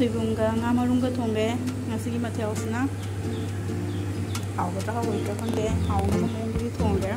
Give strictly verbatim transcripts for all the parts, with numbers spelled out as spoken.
ꯁꯣꯏꯕꯨꯝꯒ ꯉꯥ ꯃꯔꯨꯝꯒ ꯊꯣꯡꯕ ꯉꯁꯤꯒꯤ ꯃꯊꯦꯜꯁꯤꯅ꯫ ꯍꯥꯎꯒꯗ꯭ꯔꯥ ꯍꯥꯎꯔꯣꯏꯗ꯭ꯔꯥ ꯈꯪꯗꯦ, ꯍꯥꯎꯅꯕ ꯃꯑꯣꯡꯗꯗꯤ ꯊꯣꯡꯒꯦ꯫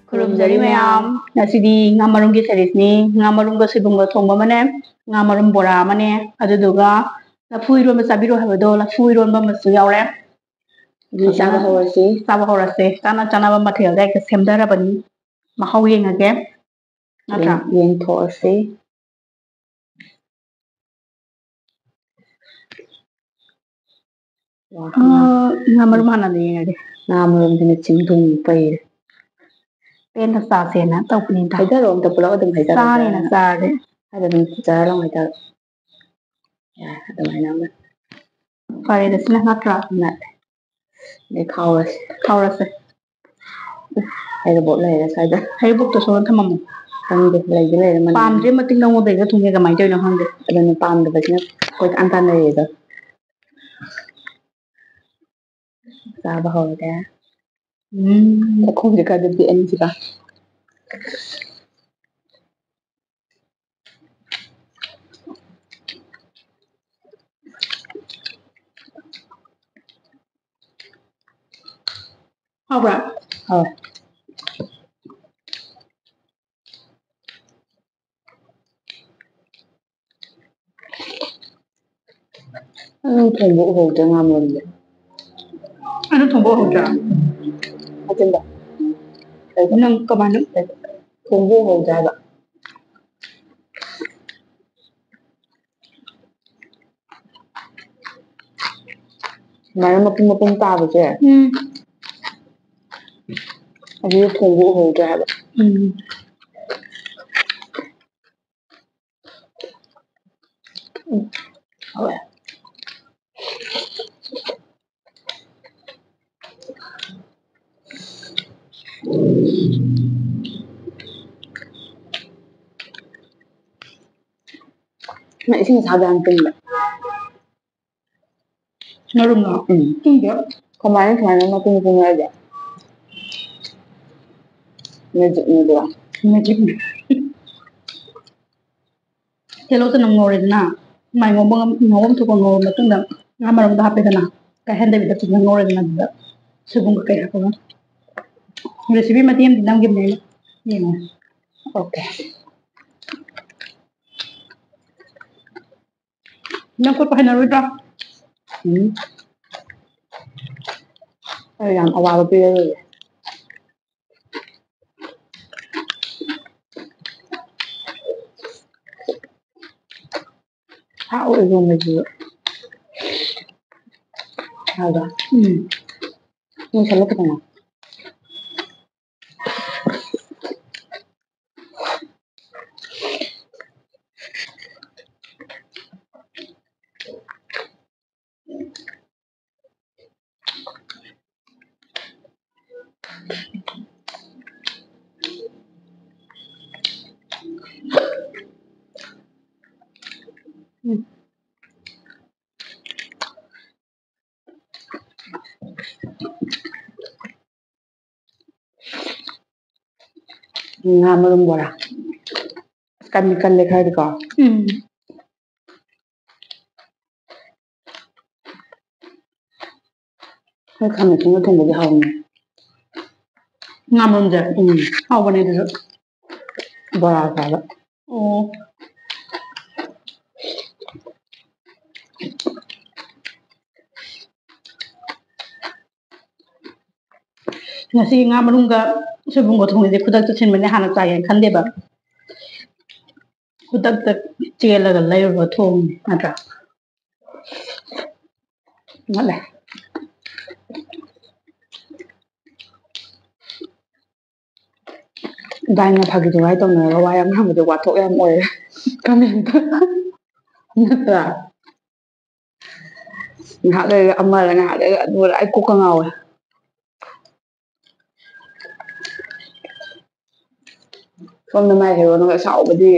ꯈꯨꯔꯨꯝꯖꯔꯤ ꯃꯌꯥꯝ꯫ ꯉꯁꯤꯗꯤ ꯉꯥ ꯃꯔꯨꯝꯒꯤ ꯁꯦꯔꯤꯁꯅꯤ꯫ ꯉꯥ ꯃꯔꯨꯝꯒ ꯁꯣꯏꯕꯨꯝꯒ ꯊꯣꯡꯕ ꯑꯃꯅꯦ, ꯉꯥ ꯃꯔꯨꯝ ꯕꯣꯔꯥ ꯑꯃꯅꯦ, ꯑꯗꯨꯗꯨꯒ ꯂꯐꯨ ꯏꯔꯣꯟꯕ ꯆꯥꯕꯤꯔꯣ ꯍꯥꯏꯕꯗꯣ, ꯂꯐꯨ ꯏꯔꯣꯟꯕ ꯑꯃꯁꯨ ꯌꯥꯎꯔꯦ꯫ ꯑꯗꯨꯗꯤ ꯆꯥꯕ ꯍꯧꯔꯁꯤ꯫ ꯆꯥꯕ ꯍꯧꯔꯁꯦ꯫ ꯆꯥꯅ ꯆꯥꯅꯕ ꯃꯊꯦꯜꯁꯦ ꯍꯦꯛꯇ ꯁꯦꯝꯊꯔꯕꯅꯤ꯫ ꯃꯍꯥꯎ ꯌꯦꯡꯉꯒꯦ꯫ ꯅꯠꯇ꯭ꯔꯥ? ꯌꯦꯡ-, ꯌꯦꯡꯊꯣꯛꯑꯁꯤ꯫ ꯋꯥ, ꯑꯥ, ꯉꯥ ꯃꯔꯨꯝ ꯍꯥꯟꯅ ꯌꯦꯡꯉꯒꯦ꯫ ꯉꯥ ꯃꯔꯨꯝꯗꯨꯅ ꯆꯤꯡꯗꯨꯝ ꯄꯩꯔꯦ꯫ ꯄꯦꯟꯅ ꯆꯥꯁꯦꯅ ꯇꯧꯕꯅꯤꯗ꯫ ꯍꯩꯊꯔꯣ ꯑꯝꯇ ꯄꯨꯂꯞ ꯑꯗꯨꯝ ꯍꯩꯊꯔꯣ꯫ ꯆꯥꯔꯦꯅ ꯆꯥꯔꯦ꯫ ꯑꯗꯨ ꯑꯗꯨꯝ ꯆꯥꯔ ꯑꯗꯨꯝ ꯍꯩꯊꯔꯣ꯫ ꯌꯥꯔꯦ, ꯑꯗꯨꯃꯥꯏꯅ ꯑꯃ꯫ ꯐꯔꯦꯗ ꯁꯤꯅ ꯅꯠꯇ꯭ꯔꯥ? ꯅꯠꯂꯦ꯫ ꯑꯗꯩ ꯈꯥꯎꯔꯁꯤ꯫ ꯈꯥꯎꯔꯁꯦ꯫ ꯍꯩꯔꯤꯕꯣꯞ ꯂꯩꯔꯦ ꯁ꯭ꯋꯥꯏꯗ꯫ ꯍꯩꯔꯤꯕꯣꯞꯇꯣ ꯁꯣꯝꯗ ꯊꯝꯃꯝꯃꯣ꯫ ꯈꯪꯗꯦ, ꯂꯩꯗꯤ ꯂꯩꯔꯦ ꯃꯅꯝ꯫ ꯄꯥꯝꯗ꯭ꯔꯦ, ꯃꯇꯤꯡ ꯅꯪꯉꯣꯟꯗꯩꯗ ꯊꯨꯡꯉꯦ, ꯀꯃꯥꯏꯅ ꯇꯧꯔꯤꯅꯣ ꯈꯪꯗꯦ꯫ ꯑꯗꯨꯅ ꯄꯥꯝꯗꯕꯁꯤꯅ ꯀꯣꯏꯇꯥꯟ ꯇꯥꯟꯅꯔꯦꯗꯣ꯫ ꯆꯥꯕ ꯍꯧꯔꯒꯦ꯫ ꯎꯝ, ꯃꯈꯣꯡꯁꯦ ꯈꯔꯗꯤ ꯄꯤꯛꯑꯅꯤ ꯁꯤꯒ꯫ ꯍꯥꯎꯕ꯭ꯔꯥ? ꯍꯥꯎꯋꯦ꯫ ꯅꯪ ꯊꯣꯡꯕ ꯎꯍꯧꯗ꯭ꯔꯦ ꯉꯥ ꯃꯔꯨꯝꯗꯤ꯫ ꯑꯩꯅ ꯊꯣꯡꯕ ꯎꯍꯧꯗ꯭ꯔꯥ? ꯑꯆꯨꯝꯕ꯫ ꯅꯪ ꯀꯃꯥꯏꯅ? ꯊꯣꯡꯕ ꯎꯍꯧꯗ꯭ꯔꯦ ꯍꯥꯏꯕ꯫ ꯁꯨꯃꯥꯏꯅ ꯃꯄꯨꯝ ꯃꯄꯨꯝ ꯇꯥꯕꯁꯦ꯫ ꯎꯝ꯫ ꯑꯁꯤꯗ ꯊꯣꯡꯕ ꯎꯍꯧꯗ꯭ꯔꯦ ꯍꯥꯏꯕ꯫ ꯎꯝ꯫ ꯎꯝ꯫ ꯍꯥꯎꯋꯦ꯫ ꯅꯪ ꯏꯁꯤꯡ ꯑꯁꯥꯕ ꯌꯥꯝ ꯇꯨꯝꯕ꯫ ꯉꯥꯔꯨꯝꯂꯣ? ꯎꯝ꯫ ꯇꯨꯝꯗꯦ꯫ ꯀꯃꯥꯏꯅ ꯁꯨꯃꯥꯏꯅ ꯃꯄꯨꯝ ꯃꯄꯨꯝ ꯂꯩꯒꯦ? Magicꯅꯦ ꯑꯗꯨꯒ꯫ Magicꯅꯦ꯫ ꯇꯤꯜꯍꯧ ꯆꯅꯝ ꯉꯧꯔꯦꯗꯅ, ꯃꯥꯏ ꯉꯧꯕ ꯉꯝ-, ꯉꯧꯐꯝ ꯊꯣꯛꯄ ꯉꯧꯔ ꯃꯇꯨꯡꯗ ꯉꯥ ꯃꯔꯨꯝꯗꯣ ꯍꯥꯞꯄꯦꯗꯅ, ꯀꯥꯏꯍꯟꯗꯕꯤꯗ ꯐꯖꯅ ꯉꯧꯔꯦꯗꯅ, ꯑꯗꯨꯗ ꯁꯣꯏꯕꯨꯝ ꯀꯩꯀꯩ ꯍꯥꯞꯄꯒ꯫ Recipe ꯃꯇꯦꯛ ꯑꯃꯗꯤ ꯅꯝꯈꯤꯕꯅꯦ ꯑꯩꯅ, ꯌꯦꯡꯉꯣ꯫ Okay꯫ ꯅꯪ ꯈꯨꯠꯄ ꯍꯩꯅꯔꯣꯏꯗ꯭ꯔꯣ? ꯎꯝ꯫ ꯑꯩ ꯌꯥꯝ ꯑꯋꯥꯕ ꯄꯤꯔꯔꯣꯏꯒꯦ꯫ ꯍꯥꯎꯋꯦ ꯏꯔꯣꯝꯕꯁꯤꯁꯨ꯫ ꯍꯥꯎꯕ꯭ꯔꯥ? ꯎꯝ꯫ ꯅꯣꯏꯁꯜꯂꯣ ꯈꯤꯇꯪ꯫ ꯉꯥ ꯃꯔꯨꯝ ꯕꯣꯔꯥ꯫ ꯑꯁ, ꯀꯟꯗꯤ ꯀꯜꯂꯦ ꯈꯔꯗꯤꯀꯣ꯫ ꯎꯝ꯫ ꯅꯣꯏ ꯈꯥꯃꯦꯟ ꯑꯁꯤꯟꯕ ꯊꯣꯡꯕꯗꯤ ꯍꯥꯎꯕꯅꯦ꯫ ꯉꯥ ꯃꯔꯨꯝꯁꯦ? ꯎꯝ꯫ ꯍꯥꯎꯕꯅꯦ ꯑꯗꯨꯁꯨ꯫ ꯕꯣꯔꯥ ꯆꯥꯕ꯫ ꯑꯣ꯫ ꯉꯁꯤ ꯉꯥ ꯃꯔꯨꯝꯒ ꯁꯣꯏꯕꯨꯝꯒ ꯊꯣꯡꯉꯤꯁꯦ ꯈꯨꯗꯛꯇ ꯁꯤꯟꯕꯅꯦ, ꯍꯥꯟꯅ ꯆꯥꯒꯦꯅ ꯈꯟꯗꯦꯕ꯫ ꯈꯨꯗꯛꯇ ꯆꯦꯜꯂꯒ ꯂꯩꯔꯨꯔ ꯊꯣꯡꯉꯤ ꯅꯠꯇ꯭ꯔꯥ? ꯉꯛꯑꯦ꯫ ꯏꯕꯥꯅꯤꯅ ꯐꯥꯒꯤ ꯖꯨꯒꯥꯏ ꯇꯧꯅꯔꯒ ꯋꯥ ꯌꯥꯝ ꯉꯥꯡꯕꯗꯣ ꯋꯥꯊꯣꯛ ꯌꯥꯝ ꯑꯣꯏꯔꯦ꯫ ꯀꯃꯦꯟꯇ꯫ ꯅꯠꯇ꯭ꯔꯥ? ꯉꯥꯏꯍꯥꯛ ꯂꯩꯔꯒ ꯑꯃꯔ, ꯉꯥꯏꯍꯥꯛ ꯂꯩꯔꯒ ꯑꯗꯨꯔ, ꯑꯩ ꯀꯣꯛꯀ ꯉꯥꯎꯋꯦ꯫ ꯁꯣꯝꯗ ꯃꯥꯏ ꯍꯦꯔꯣꯅꯒ ꯁꯥꯎꯕꯗꯤ꯫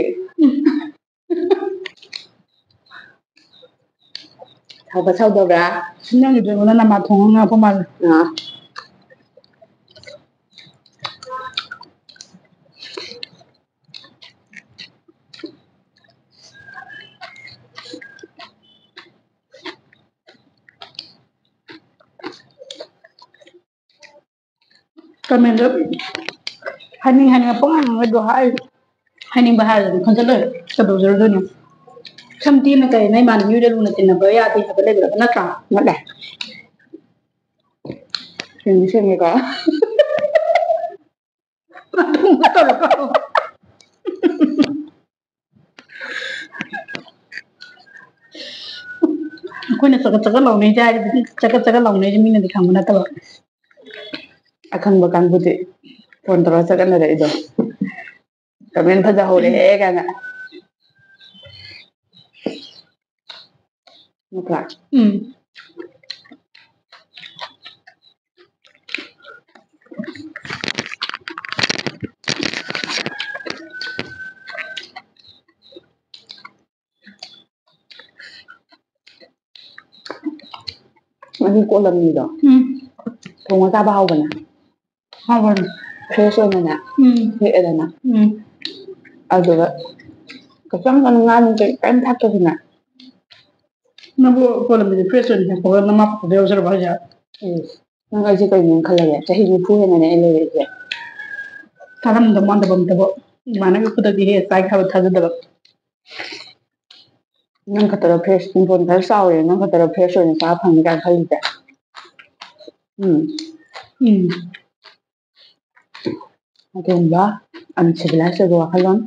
ꯁꯥꯎꯕ ꯁꯥꯎꯗꯕ꯭ꯔꯥ? ꯅꯪꯒꯤꯗꯣ ꯑꯩꯉꯣꯟꯗ ꯅꯃꯥ ꯊꯣꯡꯉ ꯉꯥꯡꯉꯛꯄ ꯃꯥꯜꯂꯦ꯫ ꯑꯥ꯫ ꯀꯃꯦꯟꯗ ꯍꯥꯏꯅꯤꯡ ꯍꯥꯏꯅꯤꯡꯕ ꯄꯪꯉꯥꯡ ꯉꯥꯡꯅꯗꯣ ꯍꯥꯏ-, ꯍꯥꯏꯅꯤꯡꯕ ꯍꯥꯏꯔꯒ ꯑꯗꯨꯝ ꯈꯟꯖꯜꯂꯣꯏꯔꯦ꯫ ꯀꯩꯗꯧꯖꯔꯨꯗꯣꯏꯅꯣ? ꯁꯝ ꯇꯦꯟꯅ ꯀꯩ ꯅꯪ ꯏꯃꯥꯟꯅꯕꯤ ꯍꯣꯏꯗ ꯂꯨꯅ ꯇꯤꯟꯅꯕ ꯌꯥꯗꯦ ꯍꯥꯏꯕ ꯂꯩꯕ꯭ꯔꯕ? ꯅꯠꯇ꯭ꯔꯥ? ꯅꯠꯂꯦ꯫ ꯁꯦꯡꯗꯤ ꯁꯦꯡꯉꯦꯀꯣ꯫ ꯑꯗꯨꯝ ꯇꯧꯔꯛꯀꯅꯣ꯫ ꯑꯩꯈꯣꯏꯅ ꯆꯒꯠ ꯆꯒꯠ ꯂꯥꯎꯅꯩꯁꯦ ꯍꯥꯏꯔꯗꯤ ꯆꯒꯠ ꯆꯒꯠ ꯂꯥꯎꯅꯩꯁꯦ ꯃꯤꯅꯗꯤ ꯈꯪꯕ ꯅꯠꯇꯕ꯫ ꯑꯈꯪꯕ ꯀꯥꯡꯕꯨꯗꯤ ꯐꯣꯟ ꯇꯧꯔ ꯆꯒꯠꯅꯔꯛꯏꯗꯣ꯫ ꯀꯃꯦꯟ ꯐꯖꯍꯧꯔꯦꯍꯦ ꯀꯥꯏꯅ꯫ ꯅꯠꯇ꯭ꯔꯥ? ꯎꯝ꯫ ꯑꯗꯨ ꯀꯣꯂꯝꯅꯤꯗꯣ꯫ ꯎꯝ꯫ ꯊꯣꯡꯉ ꯆꯥꯕ ꯍꯥꯎꯕꯅꯦ꯫ ꯍꯥꯎꯕꯅꯦ꯫ ꯐ꯭ꯔꯦꯁ ꯑꯣꯏꯅꯅꯦ ꯎꯝ ꯍꯦꯛꯑꯦꯗꯅ ꯎꯝ ꯑꯗꯨꯒ ꯀꯩꯁꯨ ꯌꯥꯝ ꯀꯟꯅ ꯉꯥꯡ ꯀꯔꯤꯝ ꯊꯥꯛꯇꯕꯤꯅꯦ꯫ ꯅꯪꯕꯨ ꯀꯣꯂꯝꯃꯤꯗꯤ ꯐ꯭ꯔꯦꯁ ꯑꯣꯏꯅ ꯍꯦꯛꯄꯒ ꯅꯃꯥ ꯄꯨꯈ꯭ꯔꯤꯗ ꯌꯥꯎꯖꯔꯕ ꯍꯥꯏꯁꯦ? ꯏꯁ, ꯅꯪ ꯑꯩꯁꯦ ꯀꯩꯅꯣꯅ ꯈꯜꯂꯒꯦ? ꯆꯍꯤ ꯅꯤꯐꯨ ꯍꯦꯟꯅꯅꯦ ꯑꯩ ꯂꯩꯔꯛꯏꯁꯦ꯫ ꯆꯥꯔꯝꯗꯧ ꯃꯥꯟꯗꯕ ꯑꯝꯇꯕꯨ꯫ ꯏꯃꯥꯟꯅꯕꯤ ꯈꯨꯗꯛꯀꯤ ꯍꯦꯛ ꯆꯥꯏ ꯈꯥꯕ ꯊꯥꯖꯗꯕ꯫ ꯅꯪ ꯈꯛꯇꯔꯣ ꯐ꯭ꯔꯦꯁ, ꯏꯪꯈꯣꯜ ꯈꯔ ꯆꯥꯎꯔꯦ, ꯅꯪ ꯈꯛꯇꯔꯣ ꯐ꯭ꯔꯦꯁ ꯑꯣꯏꯅ ꯆꯥꯕ ꯐꯪꯉꯤ ꯀꯥꯏꯅ ꯈꯜꯂꯤꯁꯦ? ꯎꯝ꯫ ꯎꯝ꯫ ꯑꯗꯨꯒꯨꯝꯕ ꯑꯟꯁꯤꯚꯤꯂꯥꯏꯁ ꯑꯣꯏꯕ ꯋꯥꯈꯜꯂꯣꯟ꯫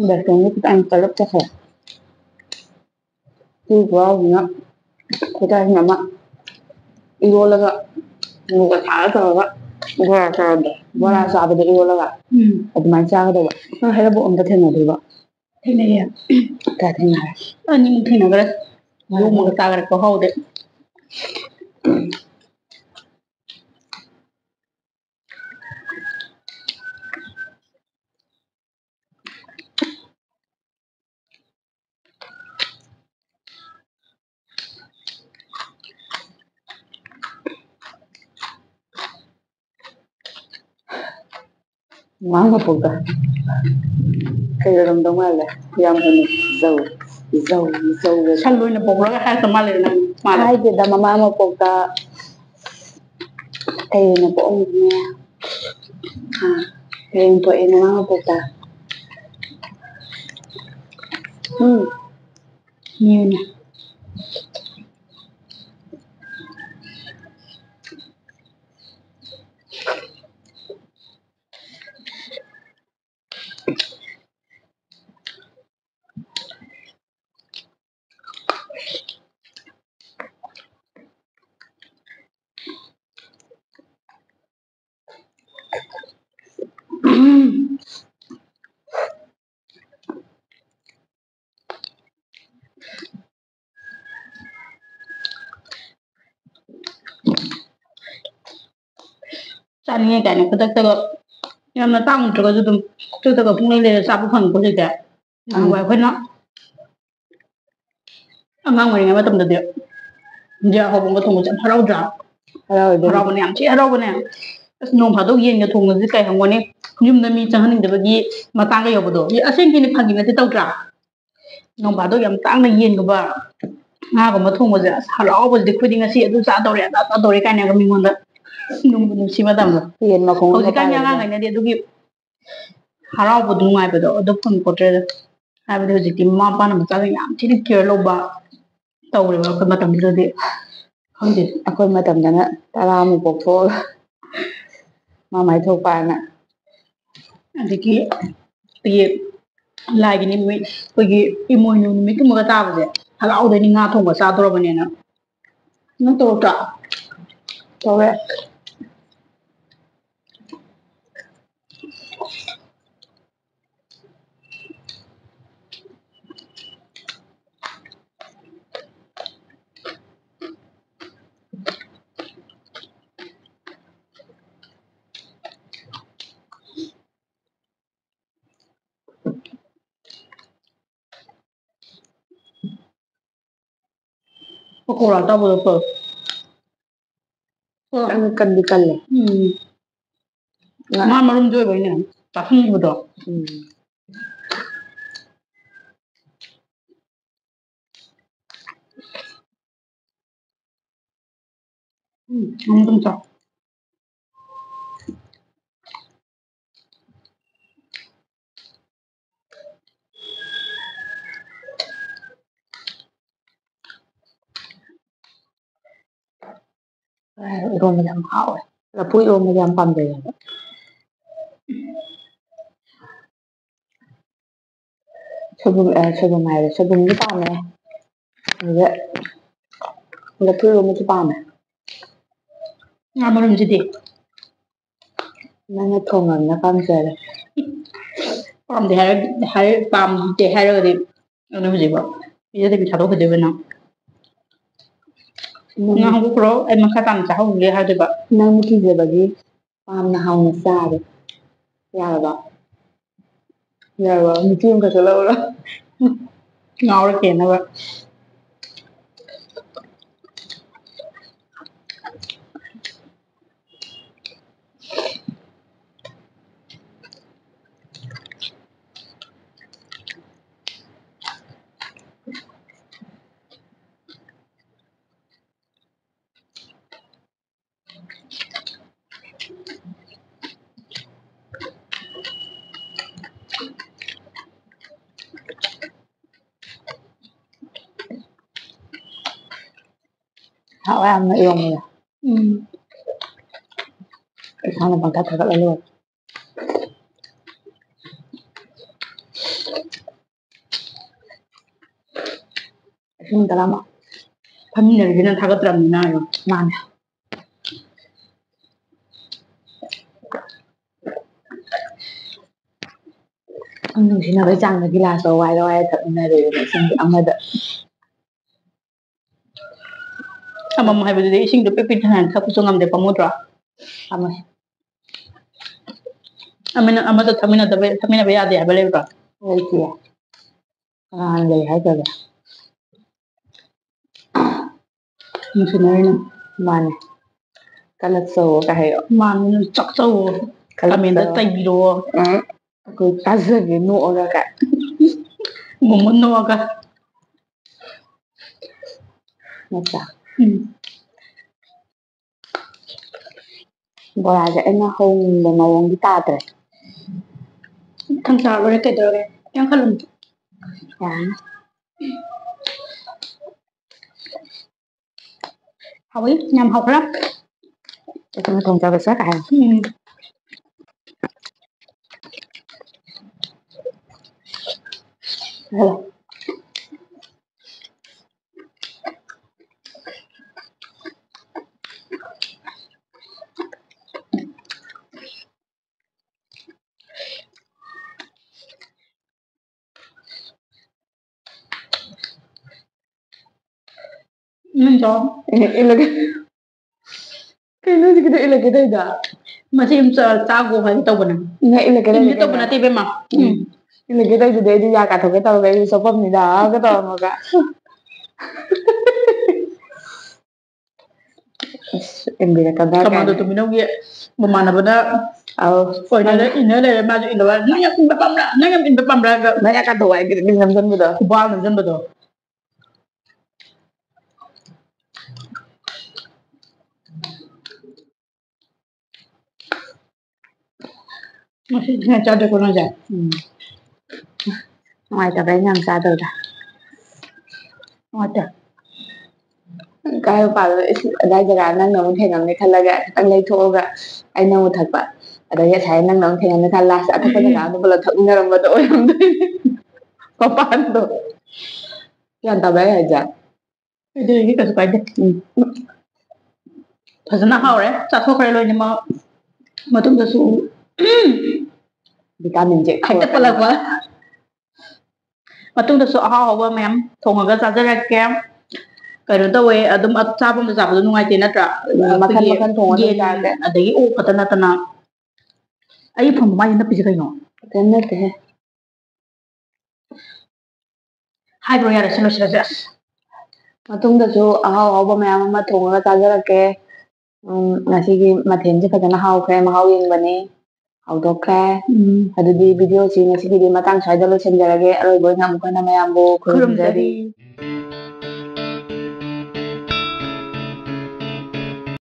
ꯕꯦꯁꯣꯟꯁꯦ ꯈꯤꯇꯪ ꯀꯜꯂꯞ ꯆꯠꯈ꯭ꯔꯦ꯫ ꯁꯤ ꯈꯨꯍꯥꯎꯁꯤꯅ ꯈꯨꯗꯥꯏꯁꯤꯅ ꯑꯃ ꯏꯔꯣꯜꯂꯒ ꯃꯣꯔꯣꯛ ꯑꯁꯥꯕ ꯇꯧꯔꯒ ꯕꯣꯔꯥ ꯆꯥꯕꯗꯣ, ꯕꯣꯔꯥ ꯎꯝ꯫ ꯆꯥꯕꯗ ꯏꯔꯣꯜꯂꯒ ꯎꯝ꯫ ꯑꯗꯨꯃꯥꯏꯅ ꯆꯥꯒꯗꯧꯕ꯫ ꯅꯪ ꯍꯩꯔꯕꯣꯞ ꯑꯝꯇ ꯊꯦꯡꯅꯗ꯭ꯔꯤꯕꯣ? ꯊꯦꯡꯅꯩꯌꯦ꯫ ꯀꯌꯥ ꯊꯦꯡꯅꯔꯦ? ꯑꯅꯤꯃꯨꯛ ꯊꯦꯡꯅꯈ꯭ꯔꯦ꯫ ꯌꯣꯝꯃꯒ ꯆꯥꯈ꯭ꯔꯦ ꯈꯨꯍꯥꯎꯗꯤ꯫ ꯃꯃꯥ ꯃꯄꯣꯛꯇ ꯀꯩ ꯑꯣꯏꯔꯝꯗꯧ ꯃꯥꯜꯂꯦ? ꯌꯥꯝ ꯍꯦꯟꯅ ꯖꯧ, ꯖꯧ, ꯖꯧ꯫ ꯁꯟ ꯑꯣꯏꯅ ꯄꯣꯛꯂꯒ ꯍꯥꯏꯔꯛꯇꯧ ꯃꯥꯜꯂꯦ ꯅꯪ ꯃꯥꯜꯂꯦ꯫ ꯍꯥꯏꯗꯦꯗ, ꯃꯃꯥ ꯃꯄꯣꯛꯇ ꯀꯩ ꯑꯣꯏꯅ ꯄꯣꯛꯑꯝꯒꯅꯤ? ꯑꯥ, ꯀꯩ ꯑꯣꯏꯅ ꯄꯣꯛꯑꯦ ꯃꯃꯥ ꯃꯄꯣꯛꯇ? ꯎꯝ꯫ ꯃꯤ ꯑꯣꯏꯅ꯫ ꯆꯥꯅꯤꯡꯉꯦ ꯀꯥꯏꯅ ꯈꯨꯗꯛꯇꯒ ꯌꯥꯝꯅ ꯇꯥꯡꯗ꯭ꯔꯒꯁꯨ ꯑꯗꯨꯝ ꯆꯨꯗꯒ ꯄꯨꯡꯂꯩ ꯂꯩꯔ ꯆꯥꯕ ꯐꯪꯉꯛꯄ ꯍꯧꯖꯤꯛꯇꯤ꯫ ꯎꯝ꯫ ꯅꯍꯥꯟꯋꯥꯏ ꯑꯩꯈꯣꯏꯅ ꯑꯉꯥꯡ ꯑꯣꯏꯔꯤꯉꯩ ꯃꯇꯝꯗꯗꯤ ꯌꯦꯟꯖꯥꯡ ꯑꯍꯥꯎꯕ ꯑꯃ ꯊꯣꯡꯕꯁꯦ ꯌꯥꯝ ꯍꯔꯥꯎꯗ꯭ꯔꯥ? ꯍꯔꯥꯎꯋꯦ ꯑꯗꯨꯗꯤ꯫ ꯍꯔꯥꯎꯕꯅꯦ, ꯌꯥꯝ ꯊꯤ ꯍꯔꯥꯎꯕꯅꯦ꯫ ꯑꯁ, ꯅꯣꯡ ꯐꯥꯗꯣꯛ ꯌꯦꯟꯒ ꯊꯣꯡꯕꯁꯦ ꯀꯩ ꯍꯪꯉꯨꯅꯤ, ꯌꯨꯝꯗ ꯃꯤ ꯆꯪꯍꯟꯅꯤꯡꯗꯕꯒꯤ ꯃꯇꯥꯡꯒ ꯌꯧꯕꯗꯣ꯫ ꯑꯦ, ꯑꯁꯦꯡꯀꯤꯅꯦ, ꯐꯥꯒꯤ ꯅꯠꯇꯦ, ꯇꯧꯗ꯭ꯔꯥ? ꯅꯣꯡ ꯐꯥꯗꯣꯛ ꯌꯥꯝ ꯇꯥꯡꯅ ꯌꯦꯟꯒꯨꯝꯕ, ꯉꯥꯒꯨꯝꯕ ꯊꯣꯡꯕꯁꯦ, ꯑꯁ, ꯍꯔꯥꯎꯕꯁꯤꯗꯤ ꯑꯩꯈꯣꯏꯗꯤ ꯉꯁꯤ ꯑꯗꯨ ꯆꯥꯗꯧꯔꯦ, ꯑꯗꯥ ꯆꯥꯗꯧꯔꯦ ꯀꯥꯏꯅꯒ ꯃꯤꯉꯣꯟꯗ ꯅꯨꯡꯕꯨ ꯅꯨꯡꯁꯤ ꯃꯇꯝꯗꯣ꯫ ꯌꯦꯟ ꯃꯈꯣꯡ ꯑꯃ ꯍꯧꯖꯤꯛꯀꯥꯟꯒꯤ ꯄꯥꯏꯔꯒ꯫ ꯑꯉꯥꯡꯈꯩꯅꯗꯤ ꯑꯗꯨꯒꯤ ꯍꯔꯥꯎꯕꯗꯣ, ꯅꯨꯡꯉꯥꯏꯕꯗꯣ ꯑꯗꯨ ꯐꯪꯄꯣꯠꯇ꯭ꯔꯦꯗ꯫ ꯍꯥꯏꯕꯗꯤ ꯍꯧꯖꯤꯛꯇꯤ ꯃꯃꯥ ꯃꯄꯥꯅ ꯃꯆꯥꯁꯤꯡ ꯌꯥꯝ ꯊꯤꯅ care ꯂꯧꯕ ꯇꯧꯔꯦꯕ ꯑꯩꯈꯣꯏ ꯃꯇꯝꯗꯨꯗꯗꯤ꯫ ꯈꯪꯗꯦ꯫ ꯑꯩꯈꯣꯏ ꯃꯇꯝꯗꯅ ꯇꯔꯥꯃꯨꯛ ꯄꯣꯛꯊꯣꯛꯑꯒ ꯃꯥ ꯃꯥꯏ ꯊꯣꯛꯄ ꯍꯥꯏꯅ꯫ ꯑꯗꯒꯤ ꯑꯩꯈꯣꯏꯒꯤ ꯂꯥꯏꯒꯤ ꯅꯨꯃꯤꯠ, ꯑꯩꯈꯣꯏꯒꯤ ꯏꯃꯣꯏꯅꯨ ꯅꯨꯃꯤꯠꯀꯨꯝꯕꯒ ꯇꯥꯕꯁꯦ ꯍꯔꯥꯎꯗꯣꯏꯅꯤ, ꯉꯥ ꯊꯣꯡꯕ ꯆꯥꯗꯣꯔꯕꯅꯦꯅ꯫ ꯅꯪ ꯇꯧꯔꯛꯇ꯭ꯔꯣ? ꯇꯧꯋꯦ꯫ ꯄꯀꯧꯔꯥ ꯇꯧꯕꯗꯣ ꯐꯩ꯫ ꯈꯤꯇꯪ ꯀꯟꯗꯤ ꯀꯜꯂꯦ꯫ ꯎꯝ꯫ ꯉꯥ ꯃꯥ ꯃꯔꯨꯝꯁꯨ ꯑꯣꯏꯕꯩꯅꯦ, ꯆꯥꯁꯤꯟꯈꯤꯕꯗꯣ꯫ ꯎꯝ꯫ ꯎꯝ, ꯑꯃꯨꯛꯇꯪ ꯆꯥꯎ꯫ ꯏꯔꯣꯝꯕꯁꯦ ꯌꯥꯝ ꯍꯥꯎꯋꯦ꯫ ꯂꯐꯨ ꯏꯔꯣꯝꯕꯁꯦ ꯌꯥꯝ ꯄꯥꯝꯖꯩꯌꯦꯕ꯫ ꯁꯣꯏꯕꯨꯝ, ꯑ, ꯁꯣꯏꯕꯨꯝ ꯍꯥꯏꯔꯦ, ꯁꯣꯏꯕꯨꯝꯁꯨ ꯄꯥꯝꯃꯦ꯫ ꯑꯗꯨꯒ ꯂꯐꯨ ꯏꯔꯣꯝꯕꯁꯨ ꯄꯥꯝꯃꯦ꯫ ꯉꯥ ꯃꯔꯨꯝꯁꯤꯗꯤ? ꯅꯪꯅ ꯊꯣꯡꯉꯕꯅꯤꯅ ꯄꯥꯝꯖꯔꯦ꯫ ꯄꯥꯝꯗꯦ ꯍꯥꯏꯔ-, ꯍꯥꯏꯔ-, ꯄꯥꯝꯗꯦ ꯍꯥꯏꯔꯒꯗꯤ ꯑꯗꯨ ꯍꯧꯖꯤꯛꯐꯥꯎ ꯄꯤꯖꯗꯕꯤ ꯊꯥꯗꯣꯛꯈꯤꯗꯣꯏꯕ ꯅꯪ꯫ ꯅꯪ ꯉꯥ ꯍꯧꯗꯣꯛꯈ꯭ꯔꯣ, ꯑꯩ ꯃꯈꯥ ꯇꯥꯅ ꯆꯥꯍꯧꯈꯤꯒꯦ ꯍꯥꯏꯗꯣꯏꯕ꯫ ꯅꯪ ꯀꯤꯖꯕꯒꯤ ꯄꯥꯝꯅ ꯍꯥꯎꯅ ꯆꯥꯔꯦ꯫ ꯌꯥꯔꯕ? ꯌꯥꯔꯕ? ꯃꯤꯆꯤ ꯑꯃ ꯀꯛꯊꯠꯂꯛꯎꯔꯣ? ꯉꯥꯎꯔ ꯀꯦꯅꯕ꯫ ꯍꯥꯎꯋꯦ ꯌꯥꯝꯅ ꯏꯔꯣꯝꯕꯗꯣ꯫ ꯎꯝ꯫ ꯏꯁꯥꯅ ꯄꯪꯊꯥ ꯊꯥꯒꯠꯂ ꯂꯣꯏꯔꯦ꯫ ꯏꯁꯤꯡ ꯇꯔꯥꯃ-, ꯐꯝꯃꯤꯟꯅꯔꯤꯁꯤꯅ ꯊꯥꯒꯠꯇ꯭ꯔꯕꯅꯤꯅ ꯍꯥꯏꯌꯣ꯫ ꯃꯥꯅꯦ꯫ ꯅꯨꯡꯁꯤꯅꯕꯩ ꯆꯥꯡꯗ ꯒꯤꯂꯥꯁꯇꯣ ꯋꯥꯏꯔ ꯋꯥꯏꯔ ꯊꯛꯃꯤꯟꯅꯔꯦꯗꯅ ꯏꯁꯤꯡꯗꯤ ꯑꯃꯗ꯫ ꯑꯃꯃꯝ ꯍꯥꯏꯕꯗꯨꯗꯤ ꯏꯁꯤꯡꯗꯣ ꯄꯤꯛ ꯄꯤꯛ ꯊꯟꯅ ꯊꯛꯄꯁꯨ ꯉꯝꯗꯦ, ꯄꯥꯝꯃꯨꯗ꯭ꯔꯣ? ꯑꯃ-, ꯑꯃꯅ ꯑꯃꯗ ꯊꯛꯃꯤꯟꯅꯗꯕ, ꯊꯛꯃꯤꯟꯅꯕ ꯌꯥꯗꯦ ꯍꯥꯏꯕ ꯂꯩꯕ꯭ꯔꯣ? ꯂꯩꯇꯦ꯫ ꯀꯅꯥꯅ ꯂꯩ ꯍꯥꯏꯗꯕ? ꯅꯨꯡꯁꯤꯅꯔꯤꯅ꯫ ꯃꯥꯅꯦ꯫ ꯀꯜꯂꯛꯆꯧꯀ ꯍꯥꯏꯌꯣ꯫ ꯃꯥꯅꯦ, ꯆꯥꯛꯆꯧꯋꯣ꯫ ꯀꯜꯂꯛꯆꯧ꯫ ꯀꯃꯦꯟꯗ ꯇꯩꯕꯤꯔꯛꯑꯣ꯫ ꯎꯝ꯫ ꯑꯩꯈꯣꯏ ꯇꯥꯖꯒꯦ ꯅꯣꯛꯑꯒ ꯀꯥꯏ꯫ ꯃꯣꯃꯣꯟ ꯅꯣꯛꯑꯒ꯫ ꯅꯠꯇ꯭ꯔꯥ? ꯎꯝ꯫ ꯕꯣꯔꯥꯁꯦ ꯑꯩꯅ ꯍꯧꯅꯤꯡꯕ ꯃꯑꯣꯡꯗꯤ ꯇꯥꯗ꯭ꯔꯦ꯫ ꯊꯥꯡ ꯆꯥ ꯂꯣꯏꯔꯦ, ꯀꯩꯗꯧꯔꯒꯦ? ꯀꯩꯝ ꯈꯜꯂꯨꯅꯨ꯫ ꯌꯥꯔꯅꯤ꯫ ꯍꯥꯎꯋꯤ, ꯌꯥꯝ ꯍꯥꯎꯈ꯭ꯔꯦ꯫ ꯑꯩꯁꯨ ꯊꯣꯡ ꯆꯥꯕ ꯆꯠꯈ꯭ꯔꯦ꯫ ꯎꯝ꯫ ꯍꯜꯂꯣ꯫ ꯅꯪꯗꯣ? ꯑꯩꯅ ꯏꯜꯂꯒꯦ꯫ ꯀꯩꯅꯣ ꯍꯧꯖꯤꯛꯀꯤꯗꯣ ꯏꯜꯂꯒꯦ ꯇꯧꯔꯤꯗꯣ? ꯃꯆꯦ ꯑꯃ ꯆꯥ-, ꯆꯥꯒꯣ ꯍꯥꯏꯒꯦ ꯇꯧꯕꯅꯦ꯫ ꯅꯪ ꯏꯜꯂꯒꯦ ꯏꯟꯒꯦ ꯇꯧꯔꯤꯗꯣ ꯇꯧꯕ ꯀꯩꯅꯣ? ꯅꯠꯇꯦ, ꯏꯕꯦꯝꯃ꯫ ꯎꯝ꯫ ꯎꯝ꯫ ꯏꯜꯂꯒꯦ ꯇꯧꯗꯨꯗꯤ ꯑꯩꯗꯤ ꯌꯥ ꯀꯥꯊꯣꯛꯀꯦ ꯇꯧꯔꯒ ꯑꯩꯁꯨ ꯆꯣꯞꯄꯝꯅꯤꯗ ꯍꯥꯏꯔꯒ ꯇꯧꯔꯝꯃꯒ꯫ ꯑꯁ, ꯑꯦꯝ ꯕꯤꯗ ꯀꯗꯥꯏ ꯀꯃꯥꯟꯗꯣ ꯀꯥꯏꯅ꯫ ꯇꯨꯃꯤꯟꯅꯧꯒꯤ ꯃꯃꯥꯟꯅꯕꯅ ꯑꯧ꯫ ꯑꯣꯏꯅꯔ ꯏꯟꯅ ꯂꯩꯔꯦ, ꯃꯥꯁꯨ ꯏꯜꯂꯕ, "ꯅꯪ ꯌꯥꯝ ꯏꯟꯕ ꯄꯥꯝꯕ꯭ꯔꯥ? ꯅꯪ ꯌꯥꯝ ꯏꯟꯕ ꯄꯥꯝꯕ꯭ꯔꯥ?" ꯍꯥꯏꯔꯒ ꯃꯌꯥ ꯀꯥꯊꯣꯛ ꯍꯥꯏꯒꯦ ꯅꯝꯁꯤꯟꯕꯗꯣ꯫ ꯈꯨꯕꯥꯛ ꯅꯝꯁꯤꯟꯕꯗꯣ꯫ ꯉꯁꯤꯗꯤ ꯉꯥ ꯆꯥꯗꯦꯀꯣ ꯅꯪꯁꯦ? ꯎꯝ꯫ ꯅꯨꯡꯉꯥꯏꯇꯕ ꯑꯩꯅ ꯌꯥꯝ ꯆꯥꯗꯕꯗ꯫ ꯅꯨꯡꯉꯥꯏꯇꯦ꯫ ꯀꯥꯏ ꯃꯄꯥꯗꯣ, ꯏꯁ, ꯑꯗꯥꯏ ꯖꯒꯥ ꯅꯪꯅ ꯑꯃꯨꯛ ꯊꯦꯡꯅꯕꯅꯤ ꯈꯜꯂꯒ ꯈꯤꯇꯪ ꯂꯩꯊꯣꯛꯑꯒ ꯑꯩꯅ ꯑꯃꯨꯛ ꯊꯛꯄ꯫ ꯑꯗꯒꯤ ꯉꯁꯥꯏ ꯅꯪꯅ ꯑꯃꯨꯛ ꯊꯦꯡꯅꯕꯅꯤ ꯈꯜꯂ last ꯑꯇꯣꯞꯄ ꯖꯒꯥ ꯑꯃꯗ ꯄꯨꯂꯞ ꯊꯛꯃꯤꯟꯅꯔꯝꯕꯗꯣ ꯑꯣꯏꯔꯝꯗꯣꯏꯅꯦ꯫ ꯃꯄꯥꯟꯗꯣ꯫ ꯒ꯭ꯌꯥꯟ ꯇꯥꯕ꯭ꯔꯥ ꯑꯩ ꯍꯥꯏꯁꯦ? ꯀꯩꯗꯧꯔꯒꯦ? ꯀꯩꯁꯨ ꯀꯥꯏꯗꯦ꯫ ꯎꯝ꯫ ꯐꯖꯅ ꯍꯥꯎꯔꯦ꯫ ꯆꯥꯊꯣꯛꯈ꯭ꯔꯦ ꯂꯣꯏꯅꯃꯛ꯫ ꯃꯇꯨꯡꯗꯁꯨ vitamin ꯁꯦ ꯍꯦꯛꯇ ꯄꯜꯂꯛꯄ꯫ ꯃꯇꯨꯡꯗꯁꯨ ꯑꯍꯥꯎ ꯑꯍꯥꯎꯕ ꯃꯌꯥꯝ ꯊꯣꯡꯉꯒ ꯆꯥꯖꯔꯛꯀꯦ꯫ ꯀꯩꯅꯣ ꯇꯧꯋꯦ, ꯑꯗꯨꯝ ꯆꯥꯕ ꯑꯃꯗ ꯆꯥꯕꯗꯣ ꯅꯨꯡꯉꯥꯏꯇꯦ ꯅꯠꯇ꯭ꯔꯥ? ꯎꯝ, ꯃꯈꯟ ꯑꯩꯈꯣꯏꯒꯤ ꯃꯈꯟ ꯊꯣꯡꯉꯒ ꯌꯦꯟ ꯆꯥꯒꯦ꯫ ꯑꯗꯒꯤ ꯑꯣꯛ ꯈꯛꯇ ꯅꯠꯇꯅ꯫ ꯑꯩ ꯐꯣꯟ ꯃꯃꯥꯏꯁꯦ ꯅꯞꯄꯤꯁꯦ ꯀꯩꯅꯣ? ꯀꯩꯝ ꯅꯠꯇꯦꯍꯦ꯫ ꯍꯥꯏꯕ꯭ꯔꯣ? ꯌꯥꯔꯦ, ꯁꯤ ꯂꯣꯏꯁꯤꯜꯂꯁꯦ꯫ ꯑꯁ꯫ ꯃꯇꯨꯡꯗꯁꯨ ꯑꯍꯥꯎ ꯑꯍꯥꯎꯕ ꯃꯌꯥꯝ ꯑꯃ ꯊꯣꯡꯉꯒ ꯆꯥꯖꯔꯛꯀꯦ꯫ ꯎꯝ, ꯉꯁꯤꯒꯤ ꯃꯊꯦꯜꯁꯦ ꯐꯖꯅ ꯍꯥꯎꯈ꯭ꯔꯦ, ꯃꯍꯥꯎ ꯌꯦꯡꯕꯅꯤ꯫ ꯍꯥꯎꯗꯣꯛꯈ꯭ꯔꯦ꯫ ꯎꯝ꯫ ꯑꯗꯨꯗꯤ video ꯁꯤ ꯉꯁꯤꯒꯤꯗꯤ ꯃꯇꯥꯡ ꯁ꯭ꯋꯥꯏꯗ ꯂꯣꯏꯁꯤꯟꯖꯔꯒꯦ꯫ ꯑꯔꯣꯏꯕ ꯑꯣꯏꯅ ꯑꯃꯨꯛ ꯍꯟꯅ ꯃꯌꯥꯝꯕꯨ ꯈꯨꯔꯨꯝꯖꯔꯤ꯫ ꯈꯨꯔꯨꯝꯖꯔꯤ꯫